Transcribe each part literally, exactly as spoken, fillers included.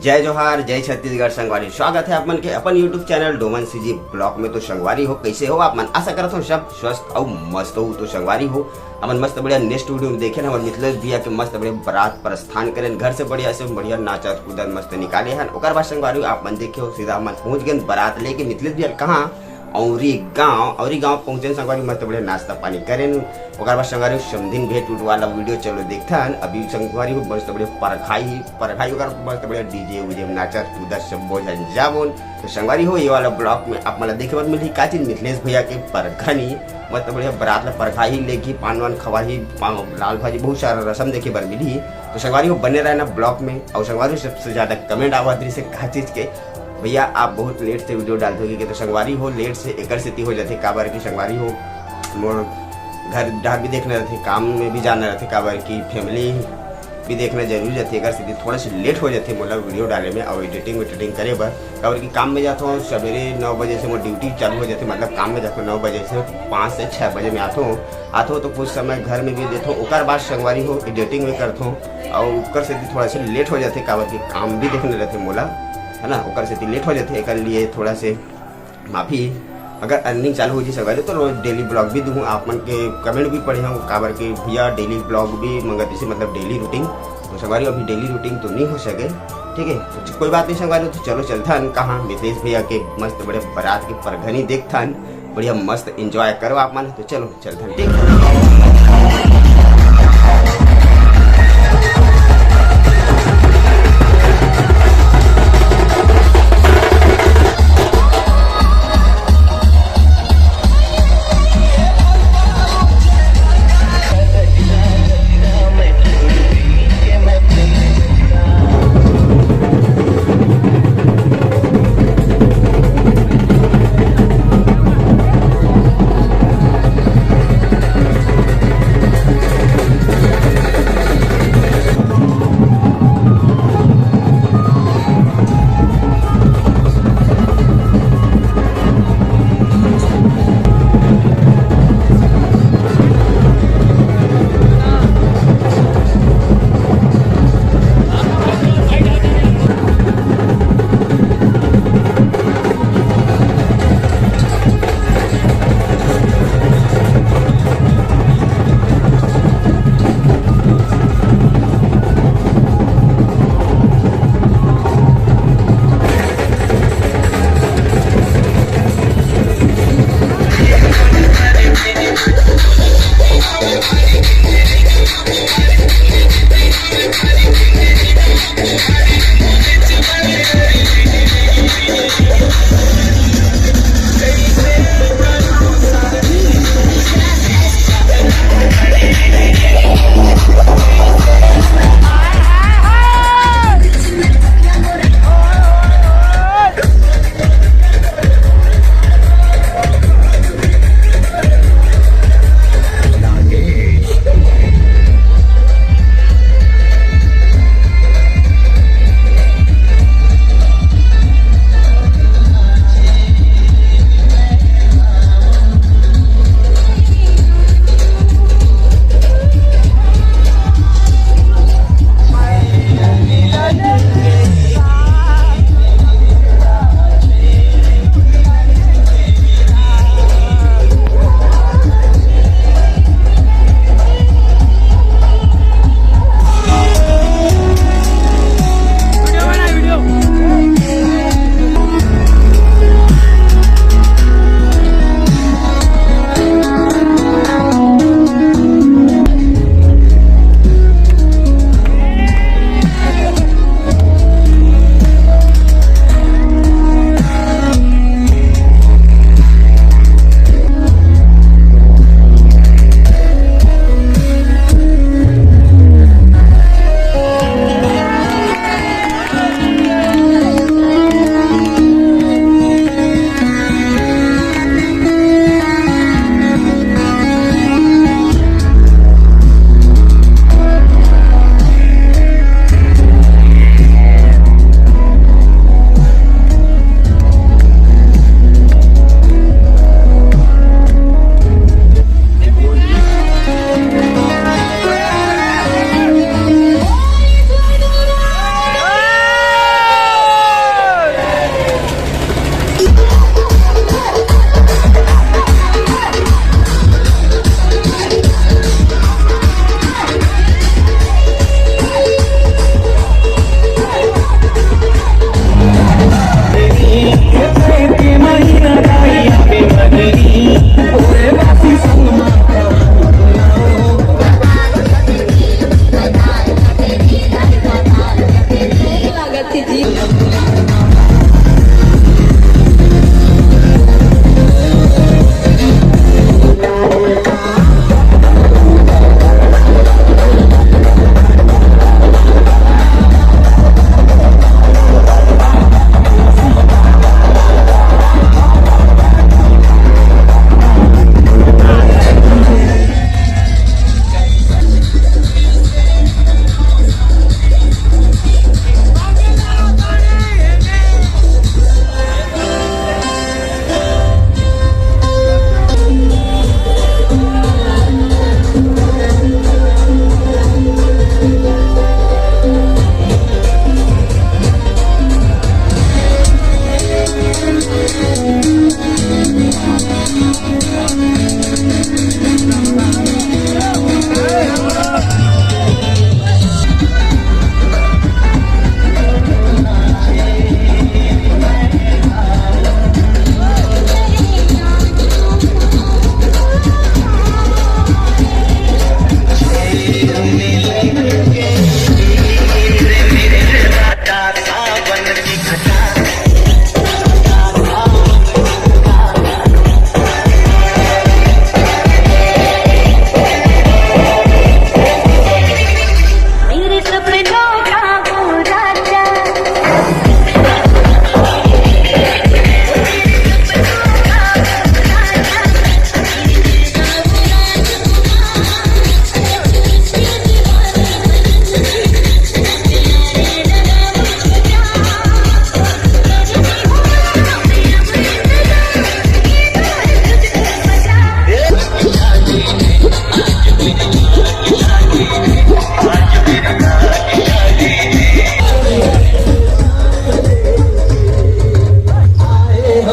जय जोहार, जय छत्तीसगढ़ संगवारी, स्वागत है आप मन के अपन YouTube channel Doman CG blog में। तो संगवारी हो, कैसे हो आप मन? आशा करत हो सब स्वस्थ अउ मस्त हो। तो संगवारी हो, अपन मस्त बढ़िया नेक्स्ट वीडियो में देखे ना, हमर मिथिलेश भैया के मस्त बढ़िया बारात प्रस्थान करेन घर से, बढ़िया से बढ़िया नाचत कूदत मस्त निकाले हन। ओकर बाद संगवारी हो, आप मन देखे हो, सीधा हमन पहुंच गए बारात लेके मिथिलेश भैया कहाँ, औरी गांव, औरी गांव पहुंचेन संगवारी, मस्त बढ़िया नाश्ता पानी करेन। ओकर बाद संगवारी हो, समधिन भेंट उठ वाला वीडियो चलो देखथन। अभी संगवारी हो, मस्त बढ़िया परघाई, परघाई ओकर मस्त बढ़िया डीजे उजे में नाचत कूदत सब बोझ जाबोन। तो संगवारी हो, ये वाला ब्लॉग में आप मन ला देखे बर मिलही का चीज, मिथिलेश भैया के परघनी, मस्त बढ़िया बारात ला परघाही, लेगी पान वान खवाही, पाव, लाल भाजी, बहुत सारा रसम देखे बर मिलही। तो संगवारी हो, बने रहना ब्लॉग में। और संगवारी हो, सबसे ज्यादा कमेंट आवत रही से का चीज के, भैया आप बहुत लेट से वीडियो डालते हो कि, तो संगवारी हो, लेट से एकर सेती हो जाते, काबर की संगवारी हो, मोर घर डहर भी देखना रहते, काम में भी जाना रहते, काबर की फैमिली भी देखना जरूरी रहते, एकर सेती थोड़ा सा लेट हो जाते मोला वीडियो डाले में और एडिटिंग वेडिटिंग करे बर, काबर की काम में जाता हूँ सवेरे नौ बजे से मोर ड्यूटी चालू हो जाते, मतलब काम में जाता हूँ नौ बजे से पाँच से छः बजे में आता हूँ। आथो तो कुछ समय घर में भी देथो, ओकर बाद संगवारी हो एडिटिंग भी करथो, और ओकर सेती थोड़ा से लेट हो जाथे, काबर के काम भी देखने रहथे मोला, है ना, ओकर सेती लेट हो जाथे। एकर लिए थोड़ा से माफी। अगर अर्निंग चालू हो जी संगवारी, तो रोज डेली ब्लॉग भी दूँ। आप मन के कमेंट भी पढ़े हूँ, काबर के भैया डेली ब्लॉग भी मंगत इसे, मतलब डेली रूटीन। तो संगवारी अभी डेली रूटीन तो नहीं हो सके, ठीक है, तो कोई बात नहीं संगवारी। तो चलो चलथन कहाँ, मिथिलेश भैया के मस्त बड़े बारात के परघनी देखथन, बढ़िया मस्त एंजॉय करो आप मन। तो चलो चलथन, ठीक।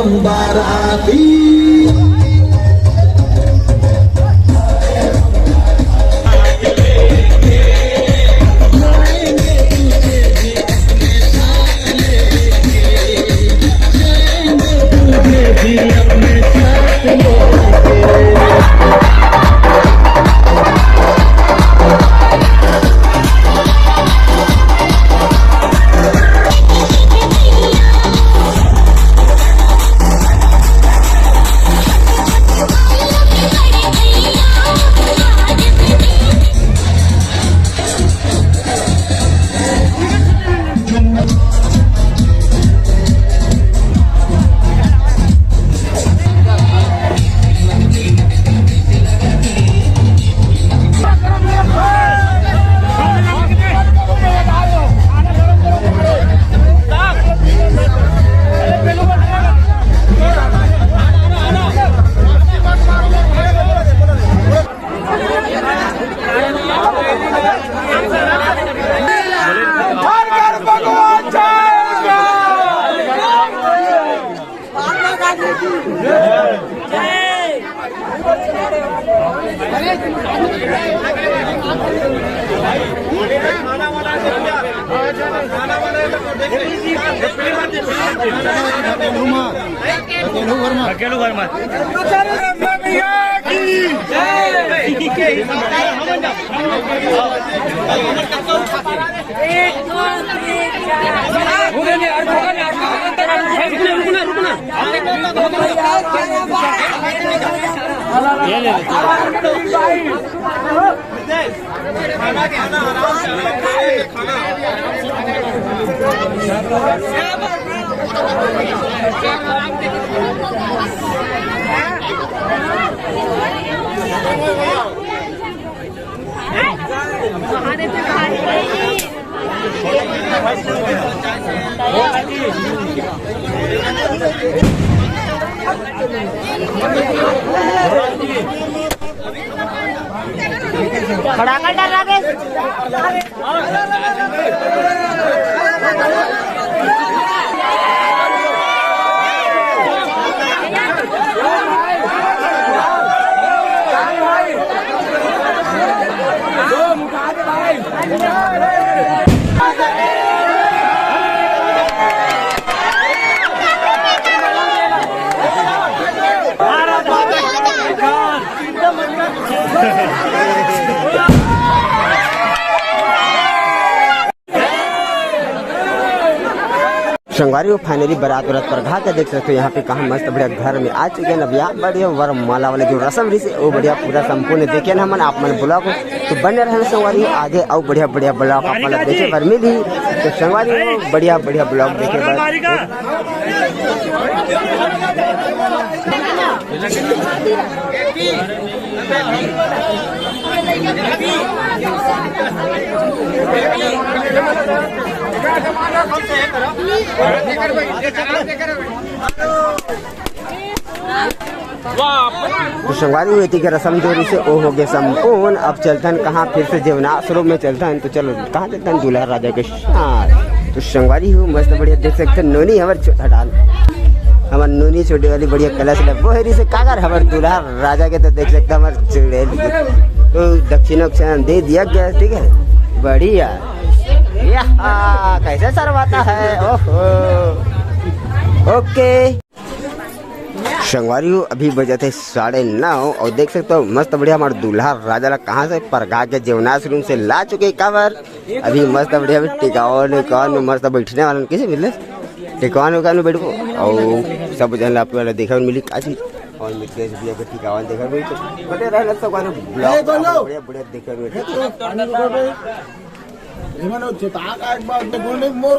बाराती। फटाका डर रहा है। संगवारी हो, finally बारात वारात परघा के देख सकते हो यहाँ पे कहाँ मस्त बढ़िया घर में आ चुके हैं। अब यहाँ बढ़िया वरमाला वाले जो रसम रहिसे वो बढ़िया पूरा संपूर्ण देखे ना हमन आप मन vlog। तो बने रहना संगवारी हो, आगे अउ बढ़िया बढ़िया vlog आप मन ला देखे बर मिलही। तो संगवारी हो, बढ़िया बढ़िया vlog देखे बर। तो संगवारी हो, एती के रसम जो रहिसे ओ हो गे संपूर्ण। अब चलथन कहाँ फिर से जेवनाश्रम में चलथन। तो चलो, कहाँ चलथन? दूल्हा राजा के साथ। तो संगवारी हो, मस्त बढ़िया देख सकते हैं नोनी हमर छो-, हटा ले। हमर नोनी छोटे वाली बढ़िया कलश ले वो हे रहिसे काकर हमर दूल्हा राजा के। तो देख सकते हैं हमर चुड़ैल के तो दक्षिणा उक्षिणा दे दिया गया, ठीक है, बढ़िया। या, कैसे शर्माता है, ओहो। OK। संगवारी हो, अभी बजत हे साढ़े नौ अउ देख सकते हो मस्त बढ़िया हमर दूल्हा राजा ला कहाँ से परघा के जेवनाश्रम से ला चुके। काबर अभी मस्त बढ़िया अभी टिकावन उकावन में मस्त बैठने वाला कैसे मिले टिकावन उकावन में बैठबो अउ सब जन ला आप लोग ला देखे बर मिली का चीज। अउ मिथिलेश भैया के टिकावन देखे बर मिली। तो बने रहना सब vlog बढ़िया बढ़िया देखे बर मिली।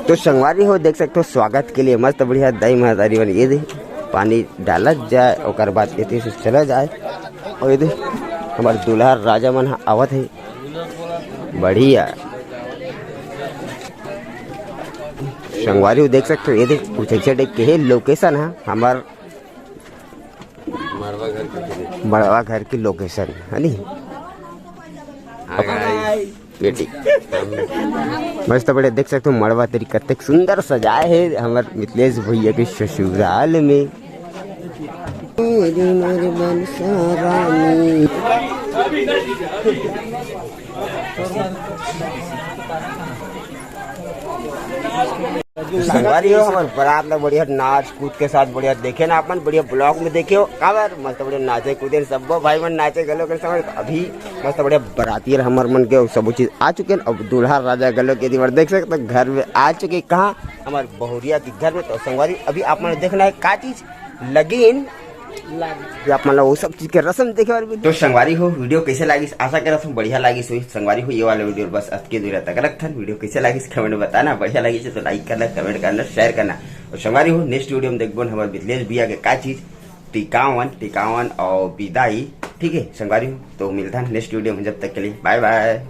तो संगवारी हो, देख सकते हो स्वागत के लिए मस्त बढ़िया दाई महतारी मन ये दे पानी डालत जाए, ओकर बाद एती से चला जाए। अउ ये दे हमर दूल्हा राजा मन ह आवत हे, बढ़िया। संगवारी हो, देख सकते हो ये दे कुछ ऐसे टाइप के हे location ह हमर मड़वा घर के, मड़वा घर के location है नी। हाँ, guys। बेटी। मस्त बढ़िया देख सकते हो मड़वा तरी कतेक सुंदर सजाए हे हमर मिथिलेश भैया के ससुराल में। मेरी मोर मनसा रानी। संगवारी हो, हमर बारात ला बढ़िया नाच कूद के साथ बढ़िया देखे ना, अपन बढ़िया ब्लॉग में देखे हो, काबर मस्त बढ़िया नाचे कूदे, सब्बो भाई मन नाचे गलो के समय अभी मस्त बढ़िया बरातियर हमर मन के सब चीज आ चुके हैं। अब दूल्हा राजा गलो के दीवार देख सकते हैं, घर में आ चुके, कहाँ हमारे बहुरिया के घर में। तो संगवारी अभी आप मन देखना है का चीज लगिन ये आप मन ला वो सब चीज के रसम देखे वाले video। तो संगवारी हो, वीडियो कैसे लागिस? आशा करत हूँ बढ़िया लागिस होही। संगवारी हो, ये वाला वीडियो बस अतके दूर तक रखथन। वीडियो कैसे लागिस कमेंट में बताना, बढ़िया लागिस तो लाइक करना, कमेंट करना, शेयर करना। और संगवारी हो, नेक्स्ट वीडियो में देखबो हमर मिथिलेश भैया के का चीज टिकावन, टिकावन और विदाई। ठीक है संगवारी हो, तो मिलथन नेक्स्ट वीडियो में, जब तक के लिए बाय बाय।